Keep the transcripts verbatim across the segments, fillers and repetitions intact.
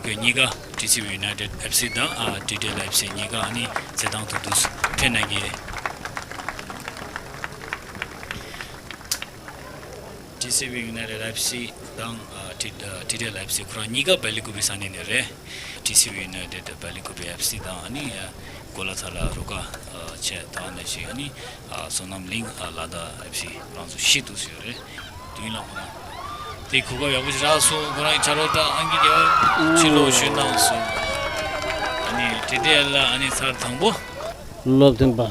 ཁོ་གཉིས་ཀ་ཊི་སི་ཝི་ཡུ་ནའི་ཊེཌ་ཨེཕ་སི་དང་ཨ་ཊི་ཌི་ཨེལ་ཨེཕ་སི་གཉིས་ཀ་ཨ་ནི་རྩེད་ཐང་དུ་འདུག་ཕེབས་གནང་གི། ཊི་སི་ཝི་ཡུ་ནའི་ཊེཌ་ཨེཕ་སི་དང་ཨ་ཊི་ཨ་ཊི་ཌི་ཨེལ་ཨེཕ་སི་ཁོ་རང་གཉིས་ཀ་བལ་ཡུལ་ཀུ་པའི་ས་གནས་ནས་རེད། ཊི་སི་ཝི་ཡུ་ནའི་ཊེཌ་བལ་ཡུལ་ཀུ་པའི་ཨེཕ་སི་དང་ཨ་ནི་ཨ་གོ་ལ་ཚ་ལ་རུ་ཀ་ཨ་བྱས་ད་ནས་ཤིག་ཨ་ནི་ཨ་བསོད་ནམས་གླིང་ཨ་ལ་དྭགས་ཨེཕ་སི་ཁོ་རང་ཚོ་བཞི་འདུག་ཟེར་ཡོད་རེད། མདུན་ལ་ཁོ་རང་དེ་གོ་སྐབས་ཡག་པོ་ཞིག་རག་སོང་། ཁོ་རང་གི་ཕྱག་རོགས་ད་ཨང་ཀི་རྒྱལ་བ་ཕྱི་ལོགས་བཞུད་གནང་སོང་། ཨ་ནི་ཊི་ཌི་ཨེལ་ལ་ཨ་ནི་ཚར་དང་པོ། སློབ་སྟོན་པ།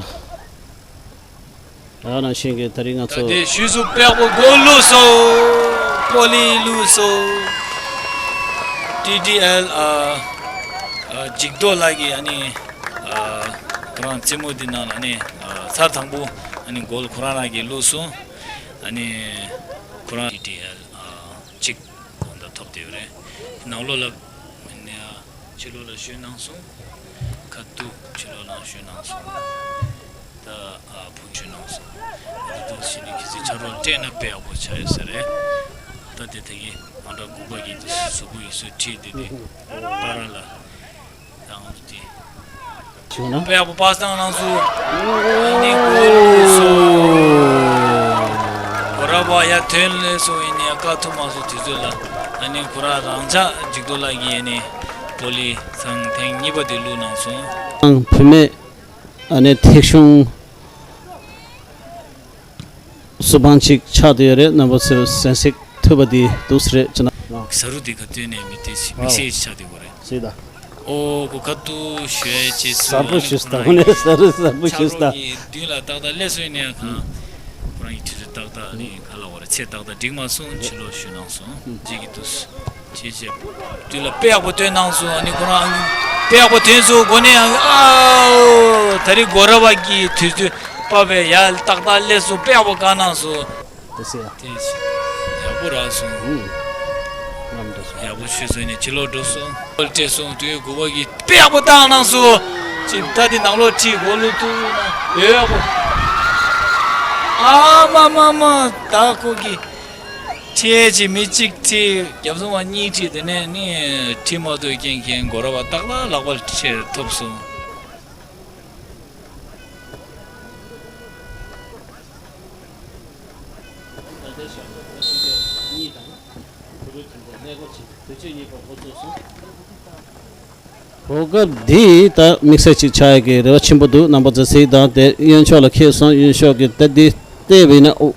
ད་ནང་བཞིན་གྱི་ད་རིང་ང་ད་ཚོ། དེ་ཤུལ་སུ་པེག་པོ་གོལ་བླུགས་སོང་། པོ་ལི་བླུགས་སོང་། ཊི་ཌི་ཨེལ་ཨ་ཨ་འཇིགས་རྡོ་ལགས་ཀྱིས་ཨ་ནི་ཨ་ཁོ་རང་རྩེད་མོ་འདི་ནང་ལ་ཨ་ནི་ཨ་ཚར་དང་པོ་ཨ་ནི་གོལ་ཁོ་རང་རང་གིས་བླུགས་སོང་། ཨ་ནི་ཁོ་རང་ཊི་ཌི་ཨེལ་ཨ་གཅིག་གོང་ད་ཐོབ་བསྡད་ཡོད་རེད། ནང་ལོགས་ལ་ཨ་ནི་ཕྱི་ལོགས་ལ་བཞུད་གནང་སོང་། ཁ་ཐུག་ཕྱི་ལོགས་ལ་བཞུད་གནང་སོང་། ད་ཨ་བུ་བཞུད་གནང་སོང་། ད་དུང་ཕྱི་ནས་ཁྱེད་ཚོས་ཕྱག་རོགས་སྤྲད་ན་དཔེ་ཡག་པོ་ཆགས་ཡོད་ས་རེད། ད་དེ་དེ་གའི་ཨང་གྲངས་དགུ་པ་གི་གཟུགས་པོ་ཡིན་སུ་ཁྲིད་དེ་དེ་པ་ར་ལ་ད་ང་ཚོ་དེ་བྱུང་ན། དཔེ་ཡག་པོ་པ་སི་བཏང་གནང་སོང་། ཨ་ནི་གོལ་བླུགས་སོང་། གོ་ར་བ་ཡར་ཐོན་སླེབས་སོང་། ཡིན་ནའི་བཀག་ཐུབ་མ་སོང་། དུས་ཚོད་ལ་ཨ་ནི་ཁོ་རང་རང་འཇགས་འཇིགས་རྡོ་ལགས་ཀྱིས་ཨ་ནི་པོ་ལི་ཚང་ཐེངས་གཉིས་པ་དེ་བླུགས་གནང་སོང་། ཨང་བུད་མེད་ཨ་ནི་ཐེག་གཞུང་སུ་བང་གཅིག་ཆགས་བསྡད་ཡོད་རེད། རྣམ་པ་ཚོས་གསན་གཟིགས་ཐུབ་པ་དེ་འདུག་ས་རེད་ཅེ་ན། ཟ་རུ་དེ་ག་དུས་ནས་མི་དེ་མི་སེར་ཆགས་བསྡད་ཡོད་རེད། ཟེར་ད། ཨོ་གོ་ཁ་ཏུ་ཞུ་ཡ་ཅེ་སུ་ཟ་པོ་ཞུ་སྟངས་ནས་ཟ་རུ་ཟ་པོ་ཞུ་སྟངས། ཕྱག་རོགས་ཀྱི་མདུན་ལ་ཏག་ཏག་སླེབས་སོང་ནས་ཁང་། ཁོ་རང་གི་དུས་ཚོད་ཏག་ཏག་ནས་ག་ལ་བར་ཚེས་ཏག་ཏག་འགྲིག་མ་སོང་། ཕྱི་ལོགས་ཞུ་གནང་སོང་། ཅེ་གི་ཏུ་སུ། ཅེ་ཅེ། དུས་ལ་དཔེ་ཡག་པོ་སྟོན་གནང་སོང་། ཨ་ནི་ཁོ་རང་དཔེ་ཡག་པོ་ཐོན་སོང་། གོ་ནས་ཨའོ་ད་རེས་གོ་ར་བ་གི་དུས་ཚོད་པ་བས་ཡ་ཏག་ཏག་སླེབས་སོང་། དཔེ་ཡག་པོ་བཀའ་གནང་སོང་། དེ་སེ་ཡ། དེ་ཡག་པོ་རག་སོང་། ཨུ། ལམ་འགྲོ་སོང་། ཡག་པོ་ཞུས་སོང་ནས་ཕྱི་ལོགས་འགྲོ་སོང་། ཀོལ་སྤྲད་སོང་། དུས་དགུ་པ་གི་དཔེ་ཡག་པོ་བཏང་གནང་སོང་། ཅིག་ད་དེ་ནང་ལོགས་ཁྲིད་གོ་ལུ་ཐུག་ན་ཡོད་ཡག་པོ། ཨ་མ་མ་མ་ད་ཁོ་གི་ཁྲིད་ཅིག་མི་གཅིག་ཁྲིད་རྒྱབ་སོང་བ་གཉིས་ཁྲིད་དེ་ནས་ནི་ཁྲིད་མ་ཐུབ་རྐྱེན་གྱིས་གོ་ར་བ་ཏག་ཏག་ལག་པ་ཁྲིད་ཐོབ་སོང་། གོ་སྐབས་འདི་ད་དམིགས་བསལ་ཅིག་ཆགས་ཡ་གི་རེ་བ་ཆེན་པོ་འདུག་རྣམ་པ་ཚོས་གཟིགས་དང་། དེ་གཡོན་ཕྱོགས་ལ་འཁེལ་སོང་། གཡོན་ཕྱོགས་ཀྱི་ད་འདི་བལྟས་པ་ཡིན་ན་ཨོ།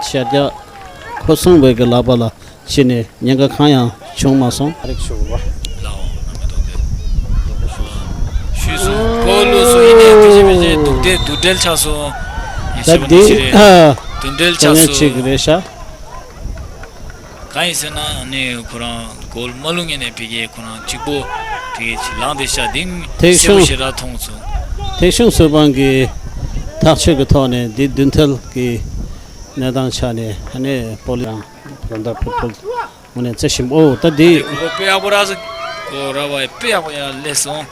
ཤར་རྒྱག་ཁོ་སོང་བའི་གི་ལག་པ་ལ་ཕྱིན་ནས་ཉེན་ཁ་གང་ཡང་བྱུང་མ་སོང་། ཨ་རིག་ཞུ་བ། ལའོ་ན་མི་ཐོག་དེ། ཤུལ་སུ་ཕོ་ལུ་སུ་ཡིན་ནས་ཕི་ཅི་ཕི་ཅི་འདུག་དེ་འདུག་འབྲེལ་ཆགས་སོང་། ཡིན་ད་ཞེས་པ་འདི་ནི་ཞིག་རེད། ཨ། འདུག་འབྲེལ་ཆགས་ཉག་སོང་། ཅིག་རེད་ཤག་གང་ཡིན་ཟེར་ན་ནི་ཁོ་རང་གོལ་མ་ལུང་ངེ་ནས་ཕི་གེ་ཁོ་རང་གཅིག་པོ་ཕི་གེ་ཅིག་ལངས་དེ་ཤག་དེ་ཐེག་སེ་བོ་ཤུང་ཞེ་དྲག་མཐོང་སོང་། ཐེག་སེ་བོང་སུ་བང་གི་ཐག་གཅོད་ཀྱི་ཐོག་ནས་འདི་མདུན་ཐལ་གྱི་གནས་སྟངས་ཆགས་ནས་ཨ་ནི་པོ་ལི་རང་རང་ད་ཕུལ་ཕུལ། དངོས་གནས་བརྩེ་ཞིམ། ཨོ་ད་འདི། དེ་གོ་དཔེ་ཡག་པོ་རག་སོང་། གོ་ར་བ་དཔེ་ཡག་པོ་ཡང་སླེབས་སོང་།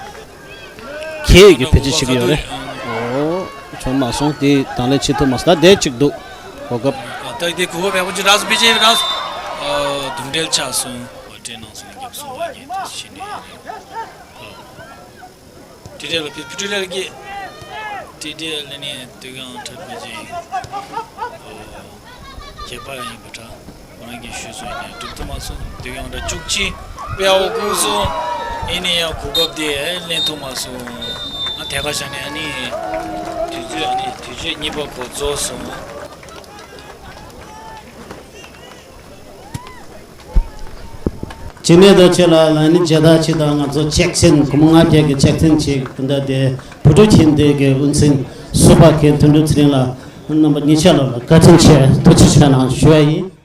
ཁྱེད་ཀྱི་ཕལ་ཆེར་ཞིག་ཡོད་རེད། ཨོ་བྱུང་མ་སོང་། དེ་དང་ལེན་བྱེད་ཐུབ་མ་སོང་། ད་དེ་གཅིག་འདུག་གོ་སྐབས། ད་དེ་གོ་སྐབས་ཡག་པོ་ཅིག་རག་སོང་། ཕལ་ཆེར་རག་སོང་། ཨོ་འདུག་འབྲེལ་ཆགས་སོང་། ཨོ་སྤྲད་གནང་སོང་། རྒྱབ་སོང་བ་ངས་དེ་ཤེས་ནས་ཡིན། ཨོ། ཊི་ཊི་ལ་ཕི་ཊི་ལ་གི་ཊི་ཊི་ལ་ནི་དུས་གང་འཁྲབ་པའི་ཅིག་ཁྱད་པར་ཡིན་པ་འདྲ། ཁོ་རང་གིས་ཞུས་སོང་ནས་གྲུབ་ཐུབ་མ་སོང་། དུས་གང་འདྲ་བཅུ་གཅིག་དཔེ་ཡག་པོ་སྒུག་སོང་། ཡིན་ནའི་ཡང་གོ་སྐབས་དེ་ལེན་ཐུབ་མ་སོང་། ང་དེ་ག་ཞག་ནས་ཨ་ནི་དུས་ཚོད་ཨ་ནི་དུས་ཚོད་གཉིས་པ་གོ་རྫོགས་སོང་། ཅི་ནས་ད་ཁྱེད་ལ་ལ་ནི་མཇལ་དར་ཅིག་དང་ང་ཚོ་ཅེག་ཆེན་སྒོར་མོ་ལྔ་བརྒྱ་གི་ཅེག་ཆེན་ཅིག་འདི་འདྲ་དེ་བུ་ཕྲུག་ཁྱིམ་སྡེ་གི་དབུ་འཛིན་ཟུར་པ་མཁན་དོན་གྲུབ་ཚེ་རིང་ལགས་རྣམ་པ་གཉིས་ཆ་ལ་བཀའ་དྲིན་ཆེ་ཐུགས་རྗེ་ཆེ་གནང་ཞུ་བ་ཡིན།